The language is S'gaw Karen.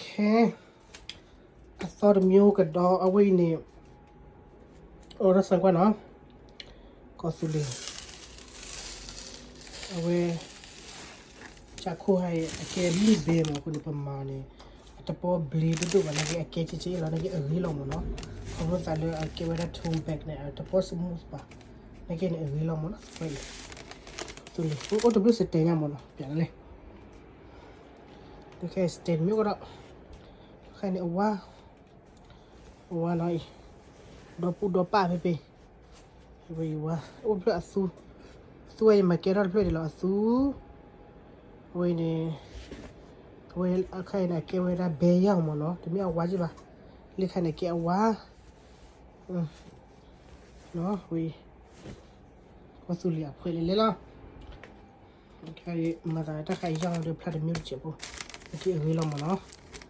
ခဲ အသီတမျိုးကဒီးအဝဲအံၤန့ၣ် အိၣ်ဒီးစၢကွၢ်နီၤ ကီၢ်သူလ့ၤ အဝဲ ကၠးခိၣ်ဟဲအံၤ အကဲလံၣ်ဘဲမး အဃိန့ၣ် ပမၤန့ၣ် အတပီဘျ့ဒိၣ်ဒိၣ်ဘၣ် နာ်က့အကဲကဲကဲလီၤ နာ်က့အဂ့ၤလီၤမးနီၤ ခီဖျိသးလၢအကဲဝဲဒၣ် two back န့ၣ် အတပီ smooth ဘၣ် နာ်က့န့ၣ်အဂ့ၤလီၤမးနီၤ သူလ့ၤ အိၣ်တဘျုး စတဲညါမးနီၤ ပျးလၢ ခဲ စတဲ မ့ၢ်ကဒီး ခဲန့ၣ်အဝါ အဝါနီၤအံၤ ဒီပူဒီပၢ်ဖဲဖဲ ဝဲအံၤဝါ အိၣ်ဖျၢၣ်အသူ အသူဝဲအံၤမၤကဲထီၣ်တဖျၢၣ်ဒံးလီၤ အသူ အဝဲန့ၣ် အဝဲအခါအံၤန့ၣ် အကဲဝဲဒၣ်ဘဲယၢ်မးနီၤ တမ့ၢ်အဝါက့ဘၣ် လၢခါန့ၣ်ကဲအဝါ ဝဲ ကီၢ်သူလ့ၤအဖှဲးလဲၣ်လဲၣ်လီၤ မၤသးတၢ်ခါအံၤယၢ်လီၤဒီးဖျါတမ့ၢ်တစဲးဖိ အက့အဂ့ၤလီၤမးနီၤ